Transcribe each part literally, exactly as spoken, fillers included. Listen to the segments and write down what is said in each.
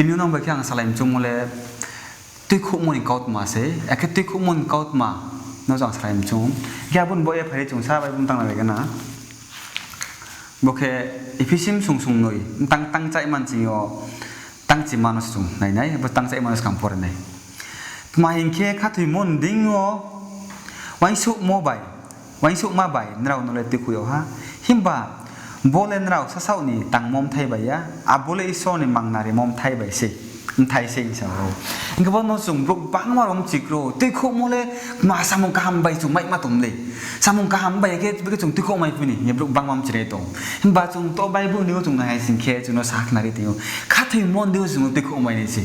Tini nang bai khe ang salai mchungmo le tuikhouhmo ni kautma se, akhe tuikhouhmo ni kautma no jang salai mchung. Khe abo ni bo ye phai ri chung sa bai bung tang nalai gana. Bo khe Ephesi bsung sung noi, tang, tang chaima ni sing yo, tang chima no se chung nai nai, bo tang chaima no se kang pore nai. Tma hing khe khathoimo ni deing yo uaingsouhmo bai, uaingsouhma bai nrao no le tuikhouh yag ha. Himba bo le nrao sasaoh ni tangmo bthai bai ya, abo le Isor ni mangna rimo bthai bai se, bthai se hing sa ou. Hing khe bo no chung brouh gbangma rao mchikro, tuikhouhmo le ma samung kaham bai chung maima tong le. Samung kaham bai khe, bikhe chung tuikhouh mai phi ni, hing ye brouh gbangma mchinai tong. Himba chung to Bible ni yo chung nai hai sing khe, chung no sakhnari tong ou. Khathoimo ni deing yo chung no tuikhouh mai nai se.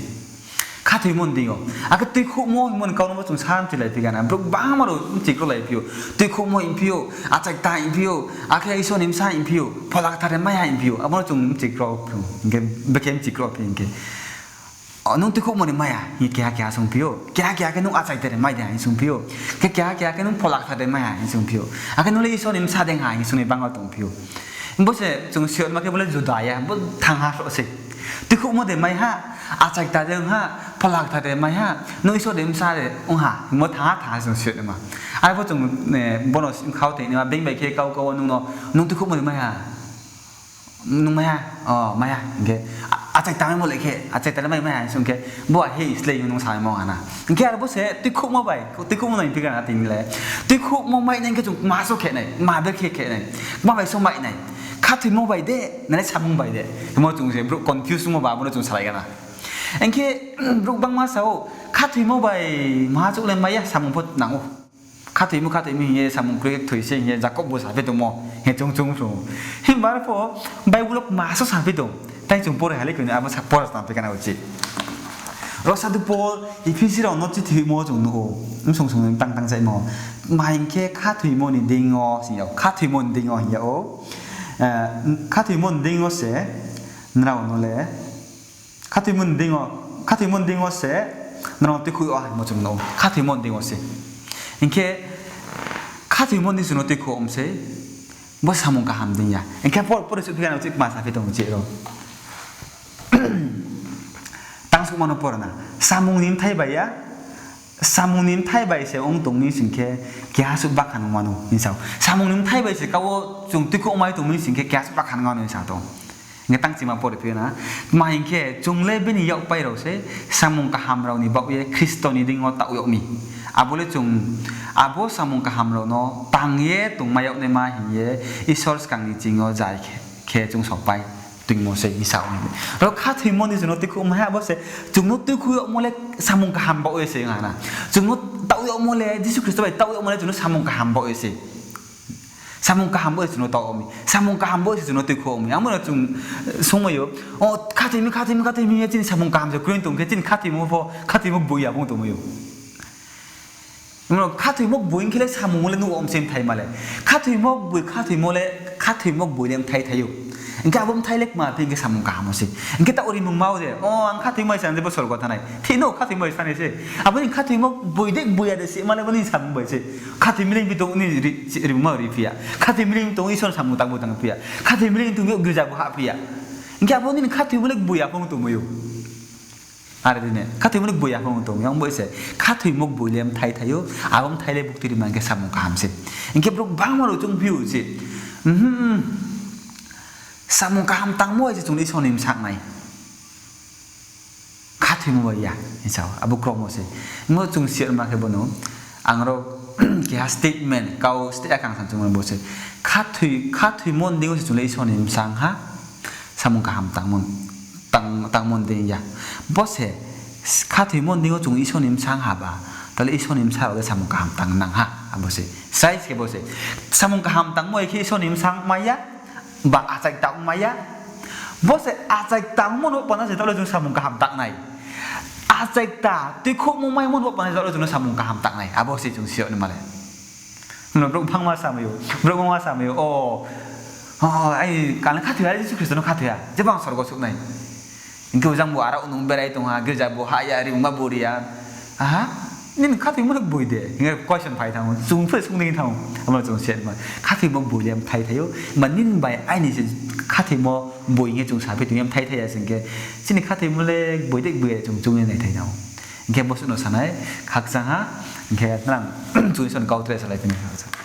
Khathoimo ni deing yo. Akhe tuikhouhmo hingmo ni kau no bo chung sa mchilai phi gana. Brouh gbangma rao mchikro lai phi ou. Tuikhouhmo hing phi ou, achaikta hing phi ou, akhe Isor ni bsa hing phi ou, Phola Kthar de mai ha hing phi ou. Abo no chung mchikro phi ou. Hing khe, bikhe mchikro phi hing khe, O, nung tuikhouhmo ni mai ha, hing keha keha sung phi ou. Keha keha khe nung achaikta de mai de ha, hing sung phi ou. Khe keha keha khe nung Phola Kthar de mai ha, hing sung phi ou. Akhe nung le Isor ni bsa de ha, hing sung ni bangma tong phi ou. Bo se chung siyotma khe bo le juda ya, bo thanngha sroh se. Tuikhouhmo de mai ha, achaikta de ong ha, Phola Kthar de mai ha, nung Isor ni bsa de ong ha, hingmo thanngha thanngha chung siyotma. Arphuh chung, bo no mkhau tei naima being bai khe kau kau wo nung no, nung tuikhouhmo de mai ha. Nung mai ha, o, mai ha, hing khe, a-, achaikta maimo le khe, achaikta le mai, mai ha, hing sung khe, bo a he slei nung sa maimo ha na. Hing khe aro bo se tuikhouhmo bai, tuikhouhmo nai phi gana tini le. Tuikhouhmo mai nai khe chung kma so khe nai, ma ber khe khe nai, kma bai so mai nai. Khathoimo bai de, nai samung bai de. Himo chung se brouh confuse ongmo ba, abo no chung salai gana. Hing khe, brouh gbangma sa ou, khathoimo bai maha chouh le mai ya, samung pho nang ou. Khathoimo, khathoimo hing ye samung kroi thoi se hing ye Jakob bo saphi tongmo, hing chung chung chung. Himba arphuh Bible wo kma so saphi tong. Tai chung pore hai le koi no abo sa pore tang phi gana uchih. Ro Sadhu Pol Ephesi rao no chithi hoihmo chung nuh ou. Bsung sung ni tang tang chaimo. Tma hing khe khathoimo ni deing yo hing ya ou, khathoimo ni deing yo hing ya ou. Khathoimo ni deing yo se nrao no le Khathoimo ni deing yo, khathoimo ni deing yo se nrao no tuikhouh yag ha hingmo chung nuh ou. Khathoimo ni deing yo se. Hing khe, khathoimo ni deing chung no tuikhouh yag mi se, bo samung kaham deing ya. Hing khe pore, pore suh phi gana uchih kma saphi tong uchih ro. Tang suhma no pore na. Samung ni bthai bai ya, samung ni bthai bai se ong tong mi sing khe, keha suh bakhan ong mano hing sa ou. Samung ni bthai bai se kau wo chung tuikhouh mai tong mi sing khe, keha suh bakhan ong mano hing sa tong. Hing khe tang chima pore phi na. Tma hing khe, chung le bini yakpai rao se, samung kaham rao ni baoh ye Khristo ni deing yo taoh yag mi. Abo le chung, abo samung kaham rao no tang ye tongmai yag naima hing ye, Isor skang ni ching yo zai khe, khe chung sopai toingmo se hing sa ou. Ro khathoimo ni chung no tuikhouh mai ha, abo se chung no tuikhouh yagmo le samung kaham baoh ye se ong ha na. Chung no taoh yagmo le, Jisu Khristo bai taoh yagmo le chung no samung kaham baoh ye se. Samung kaham bo se chung no taoh yag mi. Samung kaham bo se chung no tuikhouh yag mi. Abo no chung, sungmai ou. O, khathoi mi, khathoi mi, khathoi mi, chini samung kaham se kroi tong khe, chini khathoimo pho, khathoimo gboi ya phung tongmai ou. Abo no khathoimo gboi hing khe le samung le nuh yag mi se bthai ma le. Khathoimo gboi, khathoimo le, khathoimo gboi le bthai thai ou. Hing khe abo bthai le kma phi hing khe samung kaham wo se. Hing khe taoh rimungma wo de, o, ang khathoimo bai se ang je bo sorgo thanng nai. Thik no, khathoimo bai se thanng nai se. Abo ni khathoimo gboi de, gboi ya de se, ma le bo ni samung bai se. Khathoi mi le phi tong ni ri-, rimungma ri phi ya. Khathoi mi le tong Isor ni samung tang bo tang phi ya. Khathoi mi le tong yo girja bo hah phi ya. Hing khe abo ni khathoimo le gboi ya phung tongmai ou. Are di ne, khathoimo le gboi ya phung tong mi, ang bo se, khathoimo gboi le bthai thai ou, abo bthai le bukti rima hing khe samung kaham se. Hing khe brouh gbangma rao chung phi ou se. Samung kaham tangmo bai se chung le Isor ni bsa ong nai. Khathoimo bai ya, hing sa ou, abo kromo se. Bo chung siyarma khe bo no, ang ro keha statement, kau state akang sa chung bo se. Khathoi, khathoimo ni deing yo se chung le Isor ni bsa ong ha, samung kaham tangmo, tang, tangmo ni deing ya. Bo se, khathoimo ni deing yo chung Isor ni bsa ong ha ba, tale Isor ni bsa rao le samung kaham tang nang ha, abo se. Sai se bo se. Samung kaham tangmo bai khe Isor ni bsa ongmai ya, ba achaikta ongmai ya. Bo se achaikta ongmo no pana se taoh le chung samung kaham tang nai. Achaikta tuikhouhmo maimo no pana se taoh le chung no samung kaham tang nai. Abo se chung siyarma le. Brouh bangma samai ou, brouh bangma samai ou, o, o, ai, kale khathoi ya, Jisu Khristo no khathoi ya, jebang sorgo suh nai. Hing khe ojang bo arao nung berai tong ha, girja bo hah ya, rimungma bo ri ya. Aha. Nini khathoimo le boi de hing ye question phai thanng ou, chung pho sung dei thanng ou, abo no chung se ma. Khathoimo boi le mthai thai ou, ma nini bai aini se khathoimo boi hing ye chung saphi tong ye mthai thai ya sing khe, chini khathoimo le boi de boi ya chung chung ye naithai nang ou. Hing khe bo suh no sanai khakchang ha, hing khe nang chung son kau tre salai phi nai khakchang.